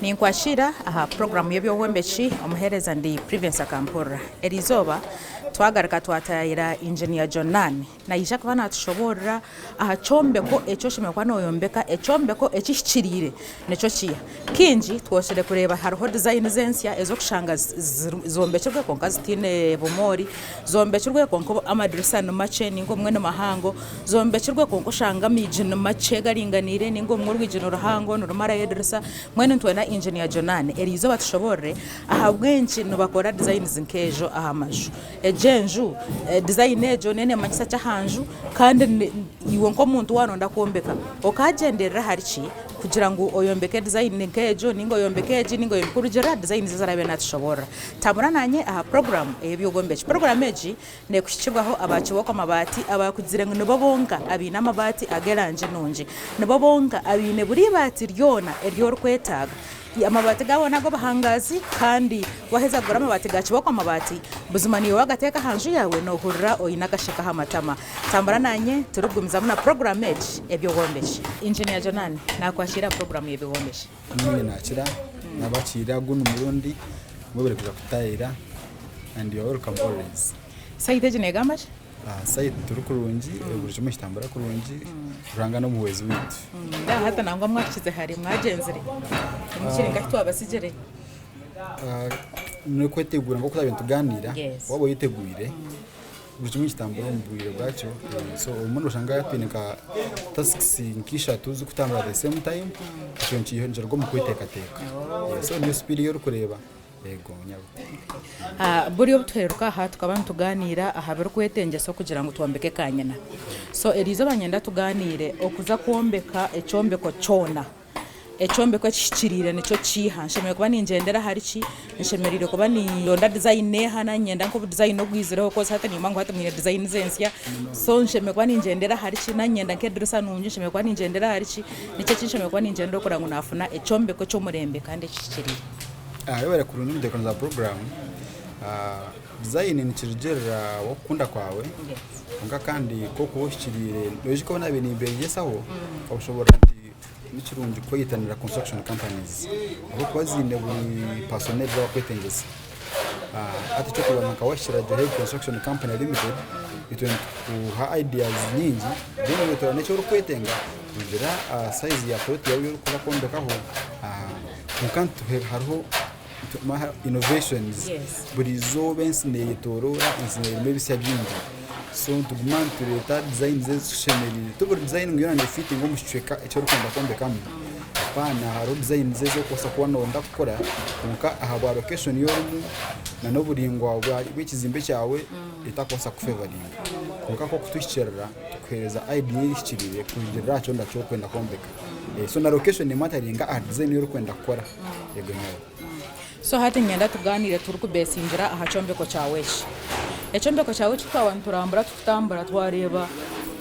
Ninkwakira aha puroguraamu y'eby'obwombeki, omuheereza ndi Privence Akampurira. Eriizooba twagaruka twataayaayira Engineer Jonan. Naija kuba naatushoboorora aha kyombeko eki oshemereire kuba nooyombeka, ekyombeko ekihikiriire nikyo kiiha. Kaingi twosire kureeba hariho designs ensya ez'okushanga zombekirwe kwonka zitaine bumoori, zombekirwe kwonka amadirisa ni makye nainga obumwe ni mahango, zombekirwe kwonka oshanga amaigi ni makye garinganiire nainga obumwe orwigi ni ruhango nirumarayo edirisa. Mbwenu nitwenda Engineer Jonan eriizooba atushoboorore ahabw'enki nibakora designs nk'ezo aha maju. Egyo enju, design egyo neyo nemanyisa ki aha nju kandi iwe nk'omuntu waaba noyenda kwombeka okagyenderera ahari ki kugira ngu oyombeke design nk'egyo ninga oyombeke egi ninga oyombeke kurugiirira aha designs ezi araabe naatushoboorora. Tambura naanye aha puroguraamu ey'eby'obwombeki. Puroguraamu egi neekuhikibwaho aba Kibooko Mabaati abaakugizire ngu nibo bonka abaine amabaati ag'erangi nungi. Nibo bonka abaine buri ibaati ryona eri orikwetaaga. Amabaati gaabo n'ag'obuhangaazi kandi waaheza kugura amabaati ga Kibooko Mabaati, buzima naiwe waagateeka aha nju yaawe noohurira oine akasheka aha matama. Tambura naanye turikugumizamu na puroguraamu egi Eby'obwombeki. Engineer Jonan naakwakiira aha puroguraamu y'eby'obwombeki. Niinye naakira, naabakiira gunu murundi mwebare kwija kututaayira and you are welcome always. Site egi neegamba ki? Site turi kurungi, buri kimwe nikitambura kurungi, Ruhanga n'omuhwezi waitu. Hati nangwa mwahikize hare mwagyenzire, timukiri nka ahu twabatsigire. N'okwetegura nk'oku twabaire nitugaaniira, waaba oyetegwire buri kimwe nikitambura omu bwire bwakyo, so obumwe noshanga twine nka tasks nk'ishatu zirikutambura at the same time, ekyo nikiruga omu kweteekateeka, so niyo speed ei orikureeba. Yego nyabo. Buri obu tuheeruka aha tukaba nitugaaniira aha birikwetengyesa okugira ngu twombeke kanyina. So eriizooba niinyenda tugaaniire okuza kwombeka ekyombeko kyona. Ekyombeko ekihikiriire nikyo kiiha? Nshemereire kuba ningyendera ahari ki? Nshemereire kuba nindonda design eha? Naaba niinyenda nk'obu design obwizireho coz hati nimanya ngu hati mwine designs ensya. So nshemereire kuba ningyendera ahari ki? Naaba niinyenda nk'edirisa nungi nshemereire kuba ningyendera ahari ki? Niki eki nshemereire kuba ningyenderaho kureba ngu naafuna ekyombeko eky'omurembe kandi ekihikiriire? Webare kurungi omuteekaniza wa puroguraamu. Design nikirugiirira okukunda kwawe kwonka kandi ku orikuba ohikiriire noijuka obu naabaire nimbegyesaho nkabashoboorora nti ni kirungi kweyetanira construction companies ahabw'okuba ziine buri personnel ezi barikwetengyesa. Hati eky'okubanza nka waahikira Johed Construction Company Limited, itwe nitukuha ideas nyingi then iwe otoorana eki orikwetenga kurugiirira aha size ya plot yaawe ei orikuza kwombekaho. Kwonka hariho innovations buri izooba ensi neyetoroora ensi erimu ebisya bingi so nituguma nitureeta designs ezitushemereire ti buri design ngu yoona nefitinga omu kicweka eki orikwenda kwombekamu apaana hariho designs ezi orikubaasa kuba noyenda kukora kwonka ahabwa location ei orimu nana oburaingwa bw'ekizimbe kyawe etakubaasa kukufevaringa kwonka ku orikutuhikiirira tukuheereza idea ehikiriire kurugiirira aha kyondo eki orikwenda kwombeka. So na location nemataringa aha design ei orikwenda kukora. Yego nyowe. So hati niinyenda tugaaniire turikubeesingira aha kyombeko kyawe eki. Ekyombeko kyawe eki twaba niturambura turikutambura twareeba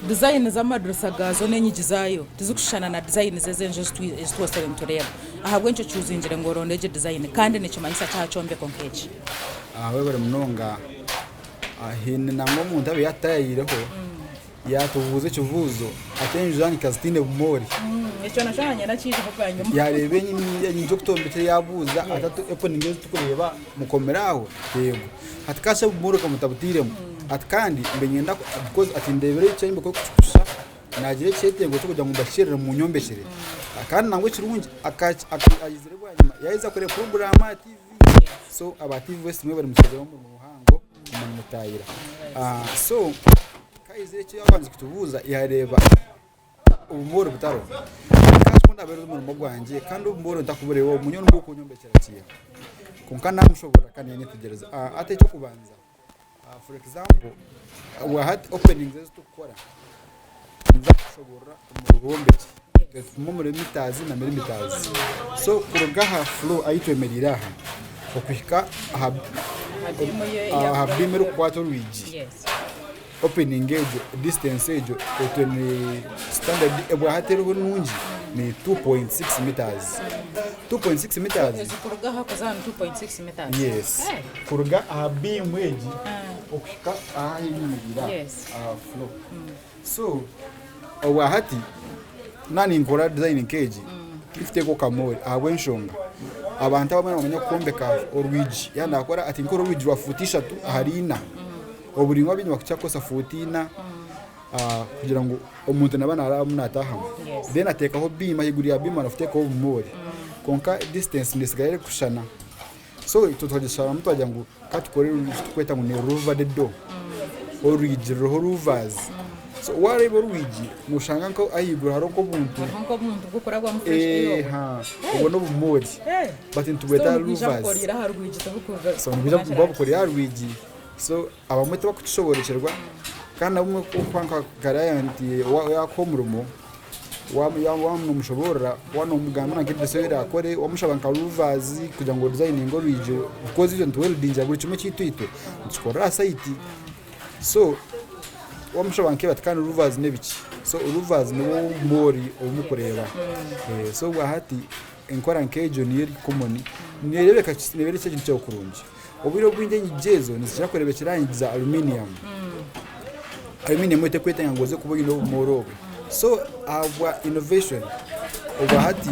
design z'amadirisa gaazo n'enyigi zaayo tizikushushana na design z'enju ezi twosire nitureeba. Ahabw'enki okyuzingire ngu oronde egi design kandi nikimanyisa ki aha kyombeko nk'eki? Webare munonga. Haine nangwa omuntu abaire yatutaayayireho Yaatubuuza ekibuuzo ati enju zaanyu ka zitaine bumoori? Ekyo nakyo naanye nakiijaho bwanyima. Yaareeba enyigi oku twombekire yaabuuza ati hati opening ezi turikureeba mukomire aho? Eego. Ati kashi obumoori ka mutabutairemu? Ati kandi mbe niinyenda because ati ndeebire ekyombeko oku kirikushusha naagira ekyetengo ky'okugira ngu mbahikirire munyombekyere. Kandi nangwa ekirungi aizire bwanyima yaaheza kureeba puroguraamu aha TV. So aba TV West mwebare mutureebeho omurimo muhango omu mutaahira. So Ku aizire eki yaabanza kutubuuza yaareeba obumoori butariho. Kandi ku ndaabe omurimo gwangye kandi obumoori ntakubureeba obu nyowe nibwo burikunyombekera kiiha. Kwonka naamushoboorora kandi yaanyetegyereza. Hati eky'okubanza for example obwahati openings ezi turikukora ninza kukushoboorora omu bwombeki nitupima omuri mitazi na mirimitazi. So kuruga aha floor ahu twemereire aha okuhika aha biimu erikukwata orwigi. Opening egyo, distance egyo etwe ni standard obwahati eriho nungi ni 2.6 meters. 2.6 meters. Ezi kuruga aha kuza aha ni 2.6 meters. Yes. Kuruga aha beam egi okuhika aha ahu eyemereire aha, aha floor. So obwahati naaba ninkora design nk'egi. Tikuteekaho kamoori ahabw'enshonga abantu abamwe nibamanya kwombeka orwigi yaaba naakora ati nkore orwigi rwa fuuti ishatu ahari ina, oburaingwa baingi nibakira kukozesa fuuti ina kugira ngu omuntu naaba naarabamu naataahamu. Then ateekaho biimu ahaiguru ya biimu arateekaho obumoori kwonka distance neetsigara erikushushana. So itwe twagisharamu twagira ngu ka tukore eki turikweta ngu ni louvred door, orwigi ruriho louvers. So waareeba orwigi nooshanga nka ahaiguru hariho nk'obuntu Hariho nk'obuntu bw'okurabwamu fresh air obwo. Eeha, obwo n'obumoori but So nitubweta nibwija louvers. bukoreire aha rwigi tibukurira So nibwija buba bukoreire aha rwigi. So abamwe tibakukishoboorokyerwa kandi abamwe okuba nka client yaakuha omurimo waaba nomushoboorora waaba nomugambira nk'edirisa ei oraakore, wamushaba nka louvers kugira ngu odizayininge orwigi because itwe nituweridingira buri kimwe ekyaitu itwe nitukikorera aha sayiti. So wamushaba nk'ebi ati kandi louvers n'ebiki? So louvers nibwo bumoori obu murikureeba. So obwahati enkora nk'egyo niyo eri common, nereebeka neeba eri ekintu ky'okurungi. Obwire obwingi enyigi ezo nizikira kureebekyera aha nyigi za aluminium. Aluminium terikwetenga ngu oze kuba oine obumoori obwo. So ahabwa innovation obwahati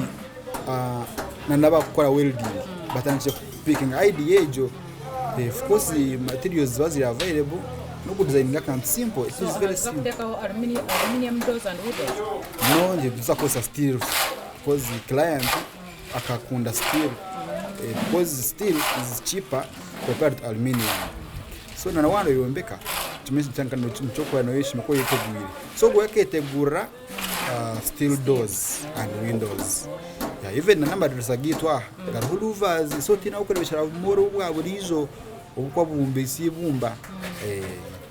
n'abakukora welding batandikire kupikinga idea egyo. Of course materials niziba ziri available n'okudizayininga akantu simple, it is very simple. Kuteekaho aluminium doors and windows? No, nituza kukozesa steel because client akakunda steel because steel is cheaper compared to aluminium. So na waaba noyombeka kimwe nikyo noyeshima ku oyetegwire. So ogwo aketegurira steel doors and windows. Even n'amadirisa gaitu aha gariho louvers so tihaine ahu orikureebekyera obumoori obwa buriijo oburikuba bubumbiise eibumba.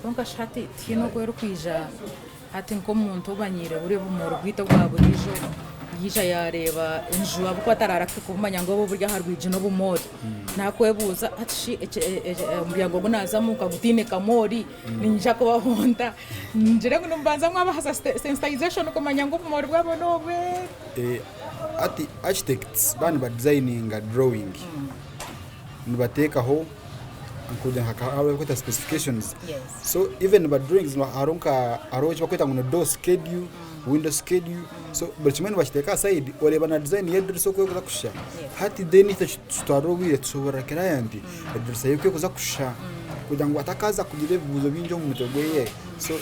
Kwonka shi hati tihaine oku erikwija Hati nk'omuntu omanyiire buri obumoori bwaitu obwa buriijo, yaija yaareeba enju ahabw'okuba taraarahukire kubumanya ngu obu oburi aha rwigi n'obumoori. Naakwebuuza hati shi omuryango ogu naazamu nka gutaine kamoori niinyija kubaho nta? Ningire ngu nimubanza mwabaha sensitization kumanya ngu obumoori bwabo n'obwe. Hati architects baaba nibadizayininga drawing, nibateekaho nka specifications. So even ba drawings hariho nka hariho eki barikweta ngu ni door schedule, window schedule, so buri kimwe nibakiteeka aha side oreeba na design y'edirisa oku erikuza kushusha. Hati then itwe kitutwarira obwire tushoboorora client edirisa ye oku erikuza kushusha kugira ngu atakaaza kugira ebibuuzo bingi omu mutwe gweye. So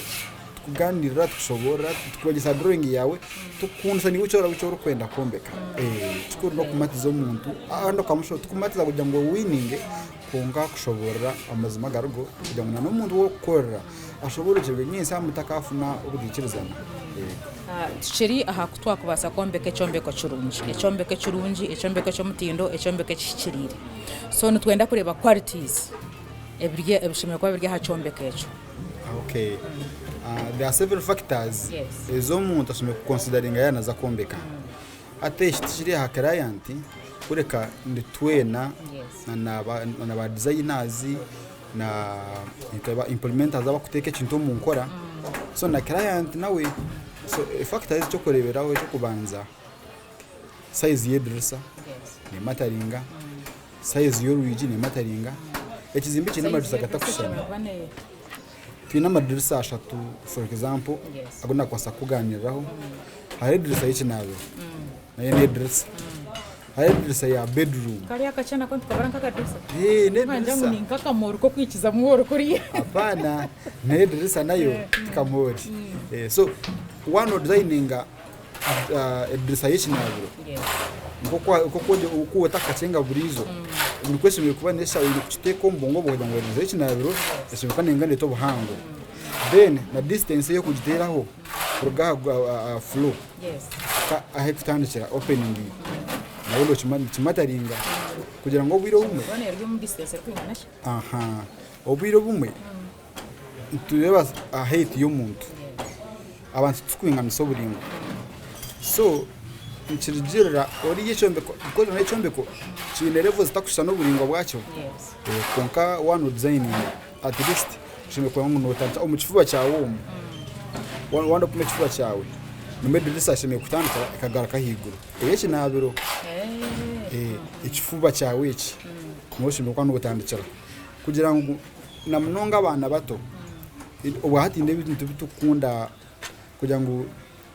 tukugaaniirira tukushoboorora tukwegyesa drawing yaawe tukukundisa naiwe eki orikwenda kwombeka. Ekikuru n'okumatiza omuntu kandi tukumatiza kugira ngu owininge. Kwonka kushoboorora amazima agariho kugira ngu n'omuntu ou orikukorera ashoboorokyerwe nyentsya mutakafuna obutaikirizana. Tukiri aha ku twakubaasa kwombeka ekyombeko kirungi, ekyombeko ekirungi, ekyombeko eky'omutindo, ekyombeko ekihikiriire. So nitwenda kureeba qualities ebiri ebishemereire kuba biri aha kyombeko ekyo. Okay. There are several factors ezi omuntu ashemereire kukonsidaringa yaaba naaza kwombeka. Hati eki tikiri aha client kureka ni twena na ba designers na ba implementers abarikuteeka ekintu omu nkora so na client nawe. So factors ekyokureeberaho ekyokubanza size y'edirisa nemataringa, size y'orwigi nemataringa, ekizimbe kiine amadirisa gatarikushushana. Twine amadirisa ashatu for example agu nakubaasa kukugaaniiriraho. Hariho edirisa y'ekinaabiro nayo n'edirisa. Hariho edirisa ya bedroom. Kariya akakye nako nitukabara nk'akadirisa? Ee Ngira ngu n'edirisa. ni nk'akamoori k'okwikizamu ori kuriya. Apaana, n'edirisa nayo ti kamoori. So waaba noodizayininga edirisa y'ekinaabiro, nk'oku otakakyenga buriijo, nikwo eshemereire kuba oine kukiteeka omu bwongo bwawe kugira ngu edirisa y'ekinaabiro eshemereire kuba nengana eta obuhango. Then na distance ey'okugiteeraho kuruga aha floor kuhika ahu erikutandikira opening nayo nikimataringa kugira ngu obwire obumwe, obwire obumwe nitureeba height y'omuntu, abantu titukwinganisa oburaingwa, so nikirugiirira oriya ekyombeko because n'ekyombeko kiine level zitarikushushana oburaingwa bwakyo, kwonka waaba noodizayininga at least oshemereire kureba ngu nootandikira omu kifuba kyawe omu, waaba noopima ekifuba kyawe nimwo edirisa eshemereire kutandikira ekagaruka ahaiguru, ey'ekinaabiro, ekifuba kyawe eki nimwo oshemereire kuba nootandikira kugira ngu na munonga abaana bato, obwahati haine ebintu ebi turikukunda kugira ngu.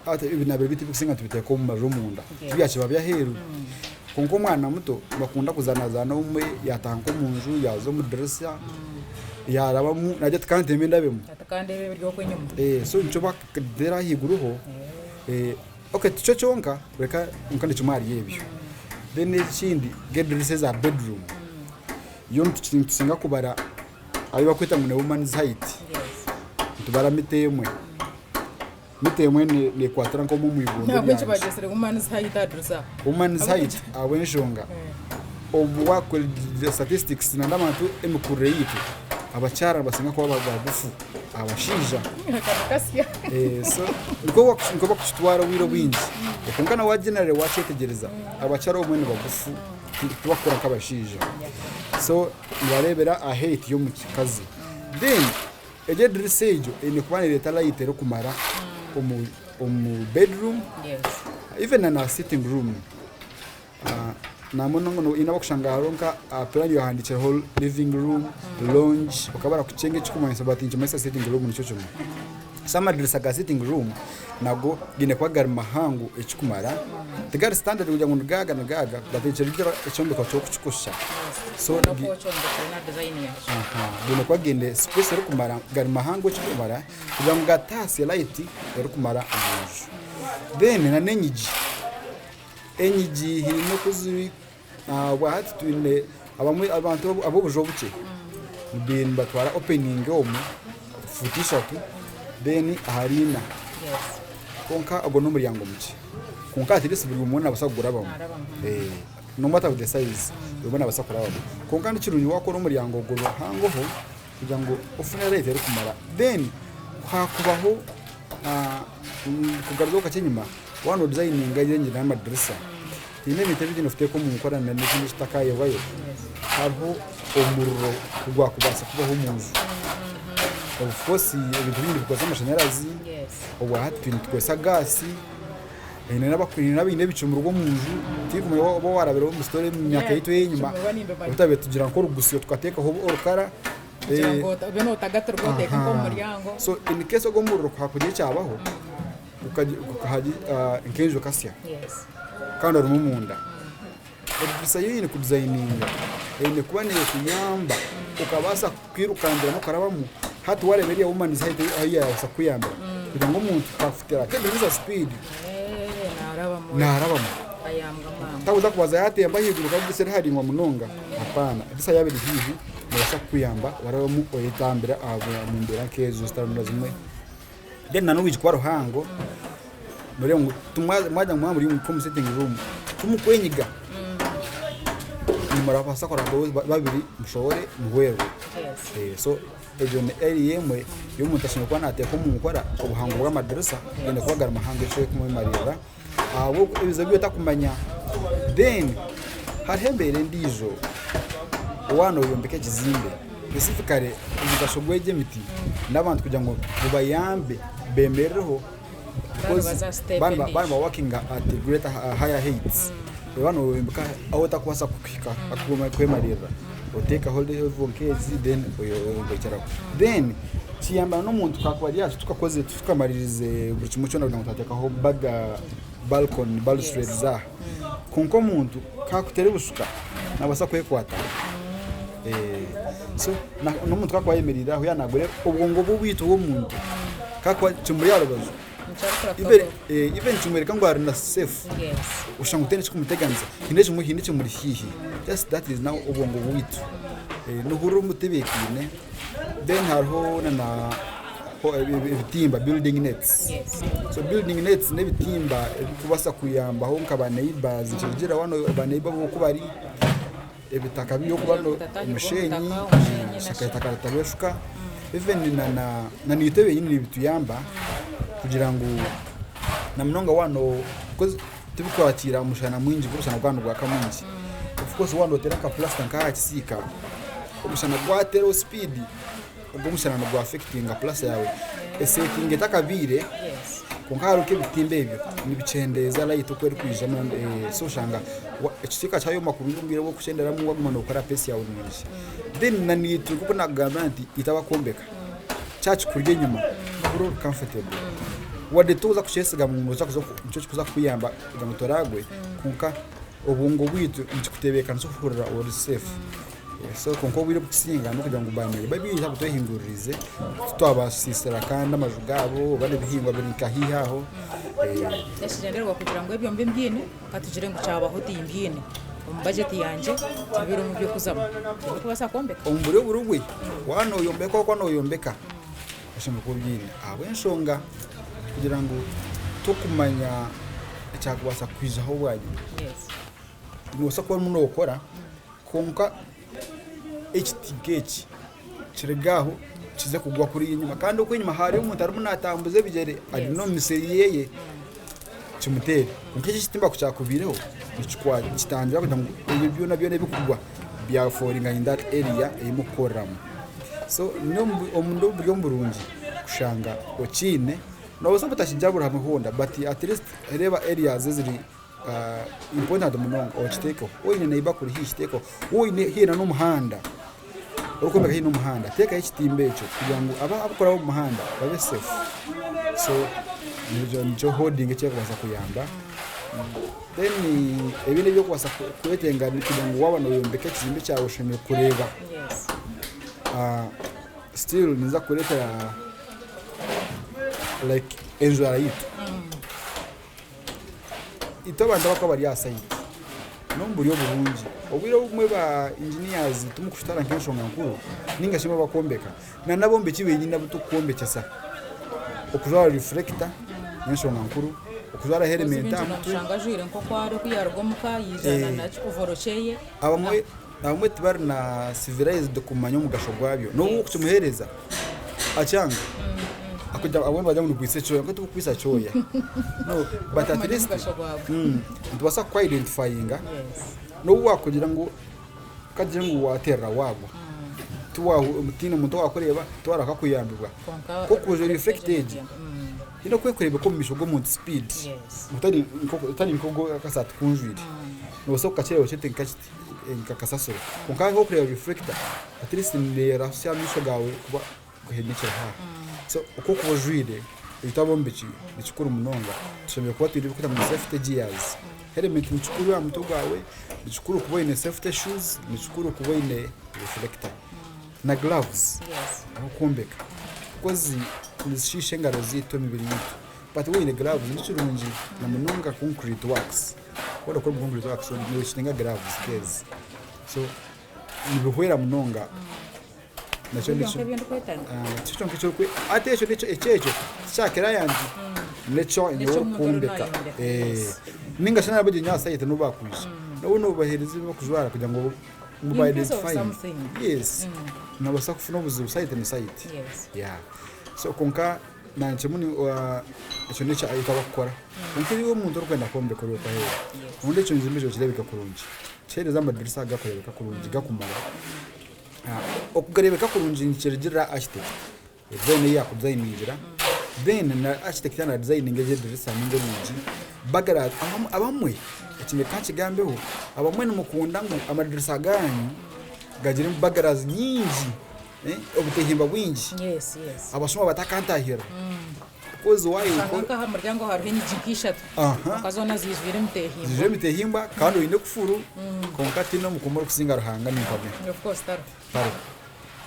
Hati ebinabiro byaitu ebirikusinga nitubiteeka omu maju omunda, tibyakiba by'aheeru. Kwonka omwana muto nibakunda kuzaanazaana obumwe yaataaha nk'omu nju yaaza omu dirisa yaarabamu naagira ati ka ntembe ndabemu. Ati ka ndeebe ebiri okwo enyima. So nikyo bakuteera ahaiguruho. Okay tikyo kyonka kureka kwonka ni kimwe ahari ebyo. Then ekindi nk'edirisa eza bedroom, yo nitusinga kubara ahu barikweta ngu ni woman's height, nitubara mita emwe. Mita emwe nekwatira nk'omu omu ibondo Nahabweki ryangye. bagyetsire woman's height aha dirisa. Woman's height ahabw'enshonga obu wakora statistics nana abantu emikurire yaitu abakyara nibasinga kuba bagufu aha bashaija. Akaba kasya. So nikwo bakukitwara obwire obwingi. Kwonka nawe generally wakyetegyereza abakyara obumwe nibagufu tibakukura nk'abashaija. So nibareebera aha height y'omukazi. Then Egyo edirisa egyo eine kuba nereeta light erikumara omu omu bedroom even na na sitting room. Nambwenu haine abakushanga hariho nka plan ehandikireho living room, lounge bakaba barakukyenga ekikumanyisa bati nikimanyisa sitting room nikyo kimwe. So amadirisa ga sitting room nago gaine kuba gari mahango ekikumara, tigari standard kugira ngu nigaga nigaga but nikyo ekyombeko ky'okukikusha. So gaine kuba gaine space erikumara gari mahango ekikumara kugira ngu gataasye light erikumara omu nju. Then na n'enyigi, enyigi haine oku ziri obwahati twine abamwe abantu ab'obuju obukye nibatwara opening omu fuuti ishatu then ahari ina kwonka ogwo n'omuryango mukye kwonka at least buri omwe nabaasa kugurabamu no matter the size buri omwe nabaasa kurabamu kwonka nikirungi wakora omuryango ogwo ruhangoho kugira ngu ofune light erikumara then hakubaho kugaruzaho kakye enyima waaba nodesigninga enyigi n'amadirisa Haine ebintu ebindi orikuteeka omu nkora n'ekindi ekitakaayebwayo, hariho omuriro ku gwakubaasa kubaho omu nju. Of course ebintu bingi nibikozesa amashanyarazi, obwahati nitukozesa gaasi, haine n'abaine ebicumirwa omu nju, tinkumanya oba warabireho omu sitoori omu myaka yaitu ey'enyima, obu twabaire tugira nk'orugusyo tukateekaho orukara. So in case ogwo omuriro ku hakugira ekyabaho, nk'enju ekasya kandi orimu omunda, edirisa yoine kudizayininga eine kuba neekuyamba okabaasa kwirukangiramu okarabamu. Hati waareeba eriya woman's height ahu yaabaasa kukuyambira kugira ngu omuntu takuteera edirisa sipiidi naarabamu. Takuza kubanza yaatemba ahaiguru kandi edirisa eri haraingwa munonga, hapaana. Edirisa yaaba eri haihi neebaasa kukuyamba warabamu oyetambira omu mbeera nk'ezo zitari zimwe na zimwe. Then na n'orwigi kuba ruhango noreeba ngu timwagira ngu mwaba muri omu sitting room timukwenyiga nimurabaasa kuraba babiri mushohore muhwerwe. So egyo ni area emwe ei omuntu ashemereire kuba nateeka omu nkora obuhango bw'amadirisa gaine kuba gari mahango ekirikumwemarira ahabw'okuba ebizibu ebi otakumanya. Then hariho embeera endiijo waaba noyombeka ekizimbe specifically omugasho gw'egi emiti n'abantu kugira ngu gubayambe bemerereho because baaba niba workinga at greater higher heights waaba noyombeka ahu otakubaasa kuhika kwemarira oteekaho level nk'ezi then oyombekeraho. Then kiyamba n'omuntu kakuba ari aha tukakozire tukamaririze buri kimwe kyona kugira ngu twateekaho baga balcony balustrades aha kwonka omuntu kakuteera obushuka nabaasa kwekwata so n'omuntu kakuba ayemereire aho yaaba nagura obwongo bwe obwitu bw'omuntu kakuba kimuri aha rubaju even nikimworeka ngu ari na safe oshusha ngu tihaine ekirikumuteganisa haine ekimwe haine ekimuri haihi just that is now obwongo bwaitu nohurira omutebeekaine then hariho nana ebitimba building nets so building nets n'ebitimba ebirikubaasa kuyambaho nka ba neighbours nikirugiirira waaba ba neighbour bo oku bari ebitaka by'okuba omusheenyi eitaka ritabeeshuka even na naitwe benyini nibituyamba kugira ngu na munonga waaba because tibikwakiira omushana mwingi ahabw'okuba omushana gwaba nigwaka mwingi of course waaba nooteera nka pulasita nk'aha kisiika omushana gwateeraho sipiidi Ogwo omushana nigwa affectinga purasa yaawe esetinga etakabaire kwonka hariho nk'ebitimba ebyo nibikyendeeza light oku erikwija so oshanga ekisiika kyayoma kurungi omu bwire bw'okukyenderamu waguma nookora pace yaawe nungi. Then na naitwe nk'oku naakugambira nti itwe abakwombeka kyaba kikuri enyima nohurira ori comfortable. Wadde tokuza kukyesiga ngu nikyo kikuza kukuyamba kugira ngu toraagwe, kwonka obwongo bwaitu nikikutebeekanisa okuhurira ori safe. So kwonka obwire obukusinga n'okugira ngu baaneiba baitu abatwehinguririize titwabasiisira kandi amaju gaabo oba n'ebihingwa biri nka haihi aho. Ekigyendererwa kugira ngu ebyo mbe mbyine, ka tugire ngu kyabaho timbyine omu bajeti yangye tibirimu by'okuzamu, tindikubaasa kwombeka. Omu buryo oburugwe, waaba nooyombeka waaba nooyombeka oshemereire kuba obyine ahabw'enshonga kugira ngu tokumanya ekyakubaasa kukwijaho bwanyima. Noobaasa kuba orimu nookora kwonka ekiti nk'eki kiruge aho kize kugwa kuriya enyima kandi okwo enyima hariyo omuntu arimu naatambuza ebigyere ari n'omu misiri ye kimuteere. Kwonka eki ekitimba ku kyakubaireho nikitangira kugira ngu ebyo byona byona ebirikugwa byaforinga in that area ei murikukoreramu. So n'oburyo burungi kushanga okiine, noobaasa obutakigya buri hamwe hoona but at least reeba areas eziri important munonga okiteekeho. Waaba oine neighbour akuri haihi kiteekeho, waaba oine haihi n'omuhanda, orikwombeka haihi n'omuhanda teekaho ekitimba ekyo kugira ngu abakuraba omu muhanda babe safe. So nikyo holding eki erikubaasa kuyamba. Then ebindi ebi orikubaasa kwetenga kugira ngu waaba noyombeka ekizimbe kyawe oshemereire kureeba still ninza kukureetera like enjwara yaitu. Itwe abantu abarikuba bari aha sayiti n'omu buryo burungi, obwire obumwe ba inginiyazi timurikukitwara nk'enshonga nkuru ninga shi abarikwombeka na n'abombeki benyini abu turikukwombekyesa okujwara rifurekita n'enshonga nkuru, okujwara helementi aha mutwe. Abamwe tibari na civilized kumanya omugasho gwabyo n'obu orikukimuheereza akyanga akugira abamwe nibagira ngu nigwitsa ekyoya kwonka tigukwitsa kyoya no but at least nitubaasa ku identifyinga n'obu waakugira ngu kagire ngu waaterera waagwa tihaine muntu owaakureeba tiwarahuka kuyambibwa kwonka ku orikujwara reflector egi haine oku erikureebeka omu maisho g'omuntu speed otari nk'ogu akasaati ku njwire noobaasa kukakyererwa kyete nka kiti. Nka kasasiro kwonka hariho okureeba reflector at least nerahusya amaisho gaawe kuba gahenekire haaha so oku okuba ojwaire itwe abombeki nikikuru munonga tushemereire kuba twine ebirikwetwa ngu safety gears helmet nikikuru aha mutwe gwawe nikikuru kuba oine safety shoes nikikuru kuba oine reflector na gloves ahabw'okwombeka because nizishiisha engaro zaitu emibiri yaitu but waaba oine gloves nikirungi na munonga concrete works. Waaba orikukora omu concrete works noyesiga gloves nk'ezi so nibihwera munonga. Nakyo Nikyo kyonka ebi ndikwetaaga. Nikyo kyonka eki orikwe hati ekyo nikyo ekyekyo tikya client nekyo nyowe N'eky'omuntu ori orikwombeka. nayombeka, yes. Ninga shi n'abagyenyi aha site n'obu bakwija nabo nobaheereza ebi barikujwara kugira ngu ngu ba In case of identifyinge. something. Yes. Nobaasa kufuna obuzibu site ni site. Yes. Yeah. So kwonka Nankye muni ekyo nikyo eki abakukora. Kwonka iwe omuntu orikwenda kwombeka ori okwaheeru, obundi ekyo kizimbe ekyo kireebeke kurungi, kiheereze amadirisa aga gakureebeka kurungi gakumara. Okugareebeka kurungi nikirugiirira architect design ei yaakudizayiningira, then na architect yaaba naadizayininga eryo edirisa nainga orwigi, bagara abamwe eki reka nkigambeho, abamwe nimukunda ngu amadirisa gaanyu gagire bagarazi nyingi. Obutehimba bwingi Yes, yes. abashuma batakantahirira because why Oshanga nk'aha muryango hariho enyigi nk'ishatu Aha. kwonka zoona ziijwire emiteehimbo. Ziijwire emiteehimba kandi oine ekufuru kwonka tihaine omukuumi orikusinga Ruhanga nimpamya. Of course tariho. Tariho.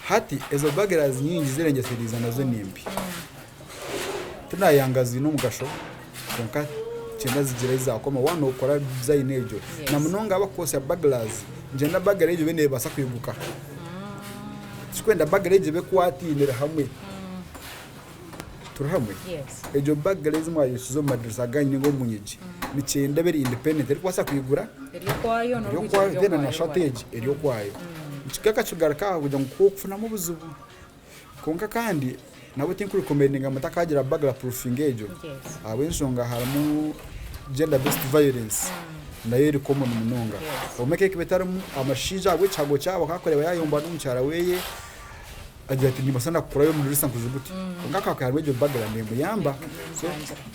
Hati ezo burglars nyingi zirengyesereize nazo ni mbi. Tinayanga ziine omugasho kwonka niinyenda zigire ahi zaakoma. Waaba nookora design egyo na munonga abarikukozesa burglars niinyenda burglar egyo ebe neebaasa kwiguka. Tirikwenda burglar egyo ebe ekwatainire hamwe. Turi hamwe? Egyo burglar ezi mwayokize omu madirisa gaanyu nainga omu nyigi nikyenda ebe eri independent erikubaasa kwigura Eri okwayo eri n'orwigi okwayo ruri then na okwayo shutter rwari. egi eri okwayo. Nikikaka kigaruka aha kugira ngu kokufunamu obuzibu. Kwonka kandi nabwo tinkurekomendinga mutakagira burglar proofing egyo ahabw'enshonga harimu gender based violence nayo eri common munonga. Obumwe ekaba etarimu amashaija ahabw'ekihago kyabo akaba akureeba yayomba n'omukyara weye agira ati nimbaasa nakukurayo omu dirisa nkujugute. Kwonka akaba harimu egyo burglar nemuyamba. So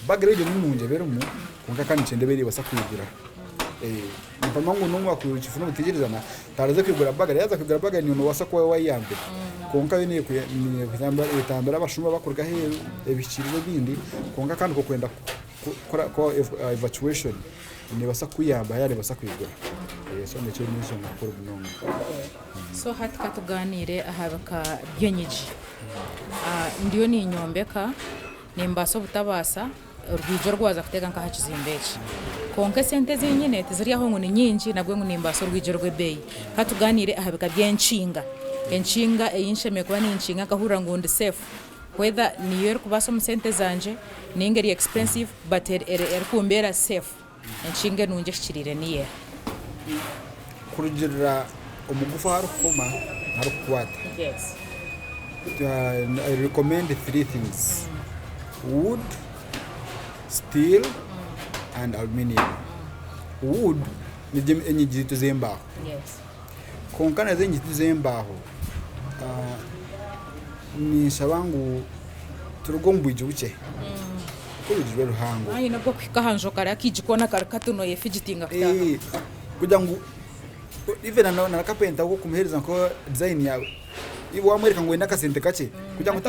burglar egyo ni nungi eba erimu kwonka kandi nikyenda ebe nebaasa kwigura. Nimpamya ngu n'omu waakukifuna obutegyerezana taraza kwigura burglary, yaaza kwigura burglary niiwe noobaasa kuba waayeyambira. Kwonka yo neetambira abashuma abarikuruga aheeru, ebihikiirizi ebindi, kwonka kandi okwenda kukora evacuation neebaasa kukuyamba yaaba neebaasa kwigura. So ekyo n'enshonga nkuru munonga. So hati ka tugaaniire aha bika by'enyigi. Ndiyo ninyombeka, nimbaasa obutabaasa orwigi orwaza kuteeka nk'aha kizimbe eki. Kwonka esente ezi nyine tiziri aho ngu ni nyingi nabwo ngu nimbaasa orwigi orw'ebeeyi. Ka tugaaniire aha bika by'enkinga. Enkinga ei nshemereire kuba ninkinga nkahurira ngu ndi safe whether niyo erikubaasa omu sente zangye ninga eri expensive but erikumbeera safe. Enkinga enungi ehikiriire niyo eha? Kurugiirira omugufa ahu arikukoma arikukwata. I recommend three things, wood, steel and aluminium. Wood nibyo enyigi zaitu ez'embaaho. Kwonka nazo enyigi zaitu ez'embaaho ninshaba ngu turuge omu bwigi bukye kuko orwigi rube ruhango. Waaba oine obw'okuhika aha nju okare akaigi koona kari kati nooyefigitinga kutaahamu. Kugira ngu even na kapenta w'okumuheereza nka design yaawe, iwe wamworeka ngu oine akasente kakye, kugira ngu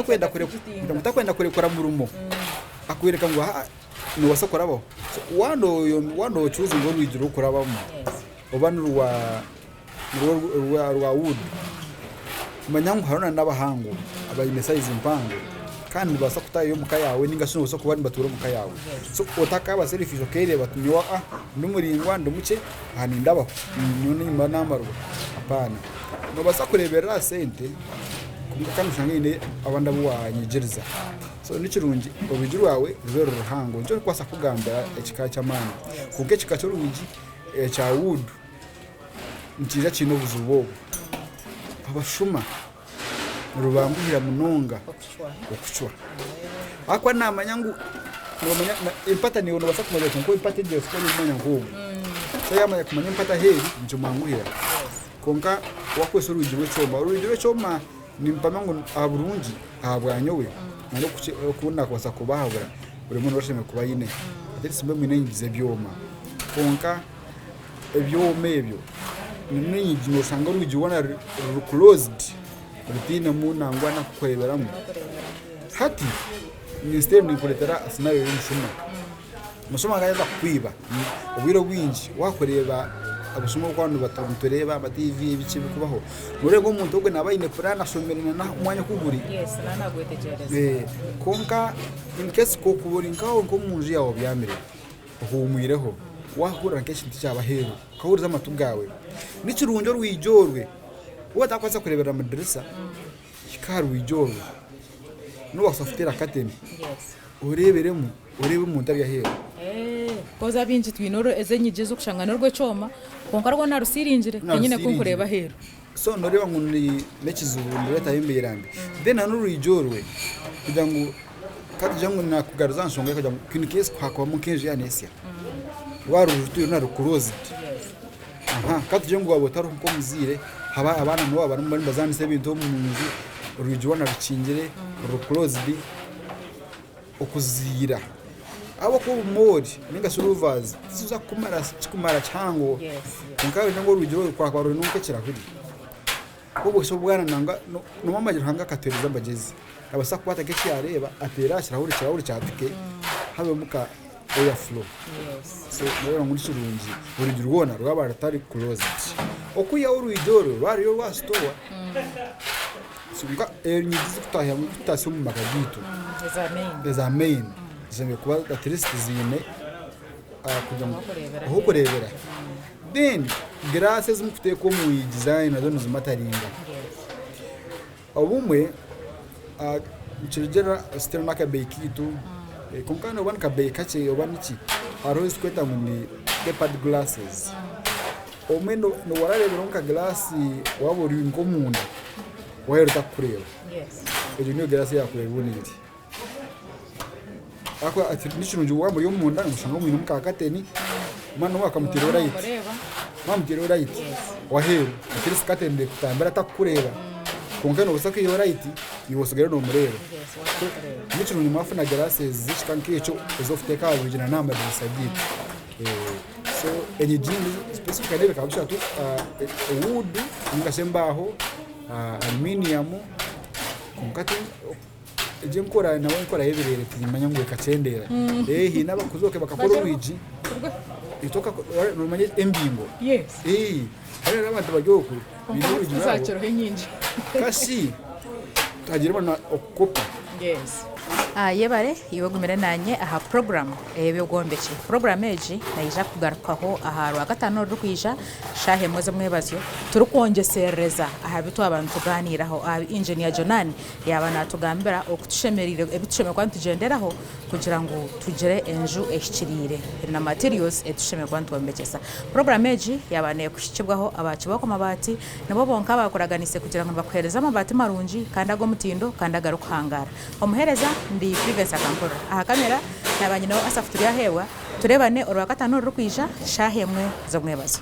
takwenda kurekura murimo, akworeka ngu haa noobaasa kurabaho. So waaba noocuuzinga orwigi rw'okurabamu oba nirwa rwa wood, manya ngu hariho n'abahango abaine sayizi mpango kandi nibabaasa kutaaha omu ka yaawe ninga shi nibabaasa kuba nibatuura omu ka yaawe. So otakaaba selfish okeereeba oti nyowe aa ndi muraingwa ndi mukye aha nindabaho nyowe nimba naamarwa hapaana. Noobaasa kureeberera aha sente kwonka kandi oshange haine abandi abu waanyegyereza. So ni kirungi orwigi rwawe rube ruri ruhango nikyo ndikubaasa kukugambira ekika ky'amaani. Kwonka ekika ky'orwigi ekya wood nikiija kiine obuzibu obu, abashuma nirubanguhira munonga okucwa. Ahakuba naamanya ngu noomanya empata naiwe noobaasa kumanya oti empata egi eri omu mwanya nk'ogu. So yaamanya kumanya empata ahu eri nikimwanguhira. Kwonka waakozesa orwigi rw'ekyoma, orwigi rw'ekyoma nimpamya ngu aha burungi ahabwa nyowe oku naakubaasa kubahabura buri omwe niwe ashemereire kuba aine. At least mube mwine enyigi z'ebyoma. Kwonka ebyoma ebyo n'enyigi nooshanga orwigi rwona ruri closed rutainemu nangwa n'akokureeberamu. Hati instead ninkureetera scenario y'omushuma, omushuma yaaheza kukwiba, obwire obwingi waakureeba abashuma obu barikuba nitureeba aha tiivi biki ebirikubaho, nooreeba omuntu ogwo naaba aine puraani ashomire n'omwanya oku guri. Kwonka in case ku orikuba ori nk'omu nju yaawe obyamire, ohuumwireho, waahurira nk'ekintu kyaba aheeru, okahuriza amatu gaawe, ni kirungi orwigi orwe waaba otarikubaasa kureeberera mu dirisa, hika aha rwigi orwo, noobaasa kuteera kateni oreeberemu, oreebe omuntu ari aheeru. Koz abaingi twine ezi enyigi ez'okushanga n'orw'ekyoma kwonka rwona rusiringire tinyine ku nkureeba aheeru. So nooreeba ngu n'ekizibu nibireetaho embeera mbi. Then na n'orwigi orwe kugira ngu ka tugire ngu naakugaruza aha nshonga y'okugira ngu in case haakubamu nk'enju yaaba neesya, rwaba ruri rwona ruri closed, ka tugire ngu waaba otariho nk'omuzaire haba abaana nibo baaba barimu nibazaanisa ebintu omu nju, orwigi rwona rukingire ruri closed, okuziira ahabw'okuba obumoori ninga shi louvers tiziza kukumara kikumara kihango kwonka waaba noyenda ngu orwigi rwawe rwakuba ruri nk'ekirahuri obwo shi obwana nangwa n'omumanya Ruhanga akatuheereza amagyezi nabaasa kukwata nk'eki yareeba ateere aha kirahuri ekirahuri kyatuke habemu ka air flow so noreeba ngu nikirungi orwigi rwona rwaba rutari closed okwihaho orwigi orwo rwaba ruri orwa store. Enyigi ezikutaasya omu maka gaitu eza main zishemereire kuba at least ziine ah'okureebera. Then giraasi ezi murikuteeka omu nyigi zaanyu nazo nizimataringa. Obumwe nikirugiirira still n'akabeeyi kaitu kwonka nooba ni kabeeyi kakye oba niki, hariho eziturikweta ngu ni papered glasses. Obumwe noorareeberaho nka giraasi waaba ori nk'omunda waahera otarikukureeba, egyo niyo giraasi eyaakureeba ebonire. Ahakuba nikirungi waaba ori omunda nooshanga mwinemu ka kateni, omwana waakamuteeraho rayiti, waamuteraho rayiti ow'aheeru at least kateni neekutambira atakukureeba kwonka noobaasa kwihaho rayiti iwe otsigare noomureeba. Nikirungi mwafuna giraasi ez'ekika nk'ekyo ez'okuteeka aha rwigi na n'aha madirisa gaitu. So enyigi specifically bikaba bishatu, wood ninga shi embaaho, aluminium kwonka egyo enkora nayo enkora y'ebireere tiimanya ngu ekakyendeera. Haine abarikuza bakakora orwigi, noomanya embingo? Hariho abantu bari okwo baine orwigi rwabo kasi hagire okukopa. Yebare iwe ogumire nanye aha puroguramu ey'eby'obwombeki. Puroguramu egi neija kugarukaho aha Rwakataano orurikwija shaaha emwe z'omwebazyo turikwongyeserereza aha bi twaba nitugaaniiraho aha bi Engineer Jonan yaaba naatugambira oku tushemereire ebi tushemereire kuba nitugyenderaho kugira ngu tugire enju ehikiriire na materials ezi tushemereire kuba nitwombekyesa. Puroguramu egi yaaba neekuhikibwaho aba Kibooko Mabaati nibo bonka abaakuraganiise kugira ngu nibakuheereza amabaati marungi kandi ag'omutindo kandi agarikuhangaara. Omuheereza ndi Privence Akampurira. Aha kamera naaba nyineho Asaph Turyaheebwa. Tureebane Orwakataano orurikwija shaaha emwe z'omwebazo.